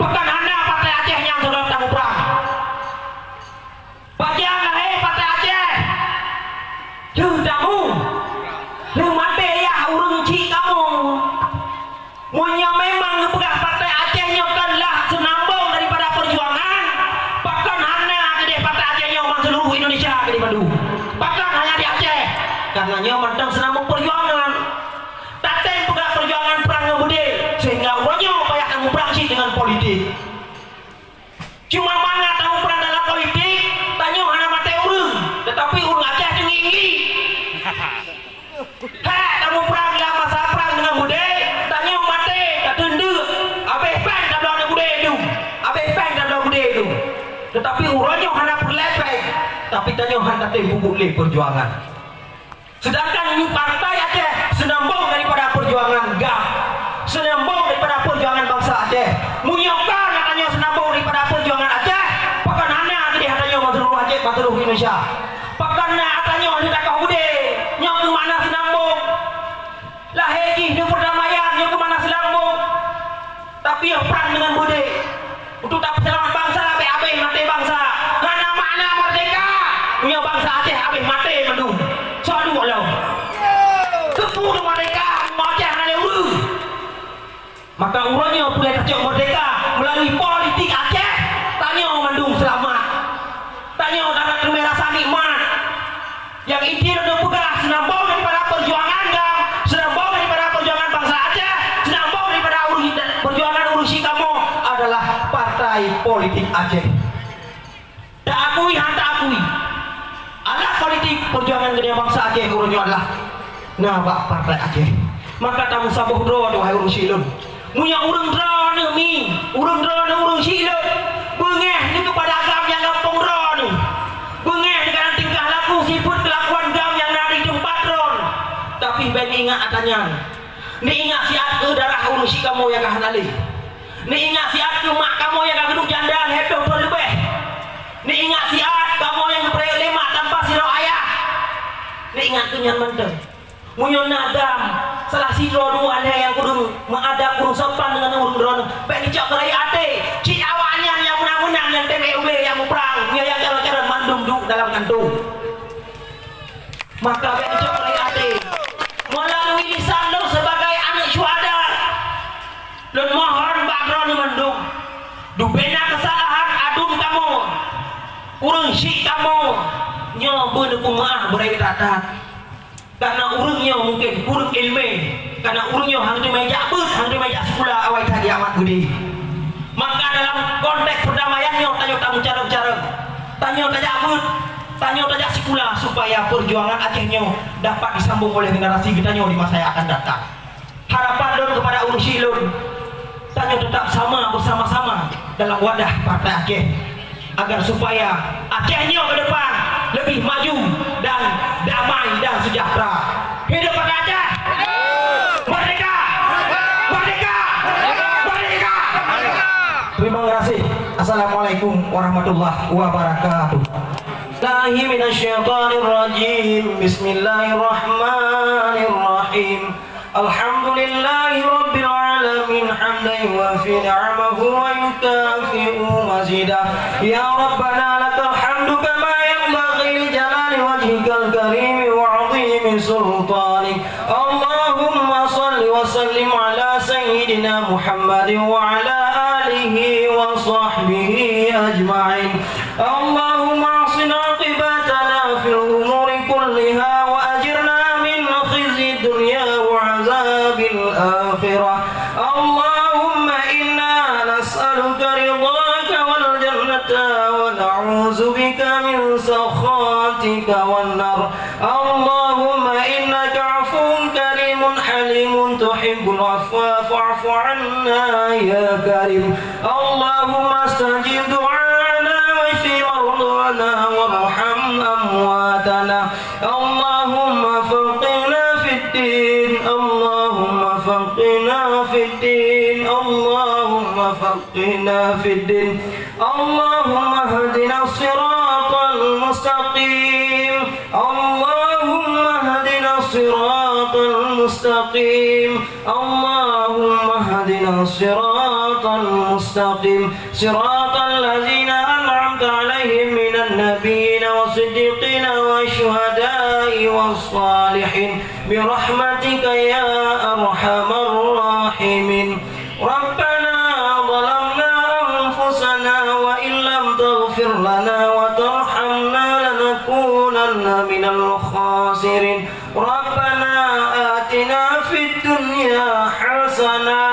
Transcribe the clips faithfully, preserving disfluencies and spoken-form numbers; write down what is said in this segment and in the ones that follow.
Pakon hana Partai Aceh nyang seugoe tamuprang? Pajan lahé Partai Aceh? Lheueh tamu, lheueh maté yah ureuëng chik kamoe. Meunyoe memang geupeugah Partai Aceh nyoe kon lah seunambong daripada peujuangan, pakon hana keudeh Partai Aceh nyoe bak seuluruh Indonesia keudeh bandum? Pakon hanya di Aceh? Karena nyoe mantong seunambong peujuangan. Tatém peugah peujuangan prang ngon beudé, sehingga uroe nyoe payah tamuprang cit deungon politik. Cuma mangat tamuprang dalam politik, tanyoe hana maté ureuëng, tetapi ureuëng Aceh teungieng-ngieng. Hek tamuprang lam masa prang deungon beudé, tanyoe maté, tateundeuk, abéh péng tabloe beudé dum, abéh péng tabloe beudé dum. Tetapi uroe nyoe hana peureulée péng, tapi tanyoe hana tatém peubuet lé peujuangan. Sedangkan nyoe Partai Aceh seunambong daripada peujuangan GAM, seunambong daripada peujuangan bansa Aceh. Meunyoe ka na tanyoe seunambong daripada peujuangan Aceh, pakon hana keudeh tanyoe bak seuluruh Aceh, bak seuluruh Indonesia? Pakon na tanyoe hana takoh beudé? Nyoe keuh makna seunambong. Lahé jih nyoe peurdamaian, nyoe keuh makna seunambong. Tapi yoh prang deungon beudé untuk tapeuseulamat bansa, bèk abéh maté bansa. Hana makna merdeka meunyoe bansa Aceh abéh maté mandum. Soe duek lom? Keupeue merdeka meunyoe Aceh hana lé ureuëng? Maka uroe nyoe peureulée tacok merdeka meulalu politik Aceh, tanyoe mandum seulamat. Tanyoe dapat teumé rasa nikmat. Nyang inti lôn peugah, seunambong daripada peujuangan GAM, seunambong daripada peujuangan bansa Aceh, seunambong daripada ureuëng, peujuangan ureuëng chik kamoe adalah partai politik Aceh. Taakui han taakui, alat politik peujuangan keuneuk bansa Aceh uroe nyoe adalah na bak Partai Aceh. Maka tameusaboh droe, wahai ureuëng chik lôn. Meunyoe ureuëng droeneuh mi, ureuëng droeneuh ureuëng chik lôn, beungéh neuh keupada GAM nyang gampông droeneuh, beungéh neuh keunan tingkah laku sifeuet keulakuan GAM nyang na di teumpat droeneuh, tapi bèk neuingat ata nyan. Neuingat siat keu darah ureuëng chik kamoe nyang ka hana lé. Neuingat siat keu mak kamoe nyang ka geuduek janda lhèe ploh thon leubeh. Neuingat siat kamoe nyang geupeurayeuk lé mak tanpa sidroe ayah. Neuingat keu nyan mantong. Meunyoe na GAM salah sidroe dua lhèe nyang kureueng meuadab, kureueng sopan deungon ureuëng droeneuh, bèk neucok keurayeuk até. Cit awaknyan nyang meunang-meunang nyang tém ék ubé nyang muprang, nyoe nyang carông-carông mandum duek dalam kantô. Maka bèk neucok keurayeuk até. Meulalu lisan lôn sibagai aneuk syuhada, lôn mohon bak droeneuh mandum, dubena keusalahan aduen kamoe, ureuëng chik kamoe, nyoe beuneupeumaáh beuraya that-that. Karena ureuëng nyoe mungken kureueng iéleumé, karena ureuëng nyoe han teumé jak beuet, han teumé jak sikula, awai that jiamat beudé. Maka dalam konteks perdamaian nyoe tanyoe tameucarông-carông, tanyoe tajak beuet, tanyoe tajak sikula supaya peujuangan Aceh nyoe dapat disambung oleh generasi geutanyoe di masa yang akan datang. Harapan lôn keupada ureuëng chik lôn, tanyoe teutap sama beusama-sama dalam wadah Partai Aceh, agar supaya Aceh nyoe ke depan leubeh maju dan damai dan sejahtera. Hidup Partai Aceh! Merdeka! Merdeka! Merdeka! Terima kasih. Assalamualaikum warahmatullahi wabarakatuh. Billahi minasyaitonirrajim. Bismillahirrahmanirrahim. الحمد لله رب العالمين، حمدا يوافي نعمه ويكافئ مزيده. يا ربنا لك الحمد كما ينبغي لجلال وجهك الكريم وعظيم سلطانك. اللهم صل وسلم على سيدنا محمد وعلى آله وصحبه أجمعين. اللهم أحسن عاقبتنا في الأمور كلها وأجرنا من خزي الدنيا وعذاب الآخرة. اللهم إنا نسألك رضاك والجنة ونعوذ بك من سخطك والنار. اللهم إنك عفو كريم حليم تحب العفو فاعف عنا يا كريم. اللهم استجب دعاءنا واشف مرضانا وارحم أمواتنا. اللهم فقهنا في الدين. اللهم فقهنا في الدين. اللهم فقهنا في الدين. اللهم اهدنا الصراط المستقيم. اللهم اهدنا الصراط المستقيم. اللهم اهدنا الصراط المستقيم، صراط الذين أنعمت عليهم من النبيين والصديقين والشهداء والصالحين، برحمتك يا أرحم الراحمين. ربنا ظلمنا أنفسنا وإن لم تغفر لنا وترحمنا لنكونن من الخاسرين. ربنا آتنا في الدنيا حسنة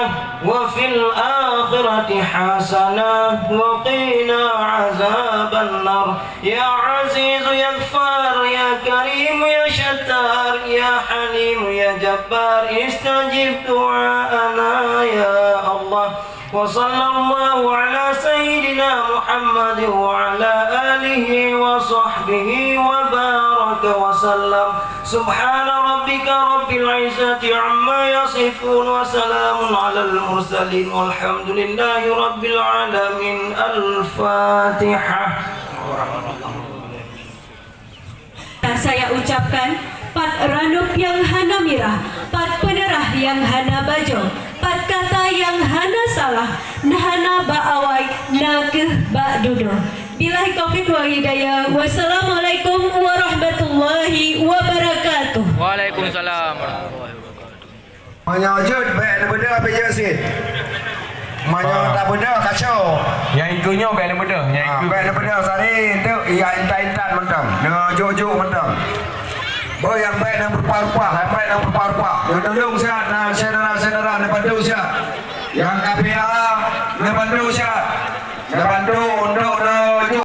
وفي الآخرة حسنة وقنا عذاب النار. يا عزيز يا غفار يا كريم يا ستار يا حليم يا جبار، استجب دعاءنا يا الله. وصلى الله على سيدنا محمد وعلى آله وصحبه وبارك وسلم. سبحان ربك رب العزة عما يصفون وسلام على المرسلين والحمد لله رب العالمين. الفاتحة. Saya ucapkan, pat ranub nyang hana mirah, pat peuneurah nyang hana bajoe, pat kata nyang hana salah, hana bak awai, nakeuh bak dudoe. Billahi taufiq wal hidayah. Wassalamualaikum warahmatullahi wabarakatuh. Waalaikumsalam warahmatullahi wabarakatuh. Meunyoe jeuet, bèk neubeudôh pih jeuet cit. Meunyoe tabeudôh, kacau. Nyang ikeue nyoe bèk neubeudôh, nyang ikeue. Bèk neubeudôh, sari, enteuk, ya, intat-intat mantong. Neujok-jok mantong. Boh nyang bèk neurupa-rupa, nyang bèk neurupa-rupa. Neutulông siat, na syedara-syedara neubantu siat. Nyang ka piala, neubantu siat. Neubantu untuk neujok.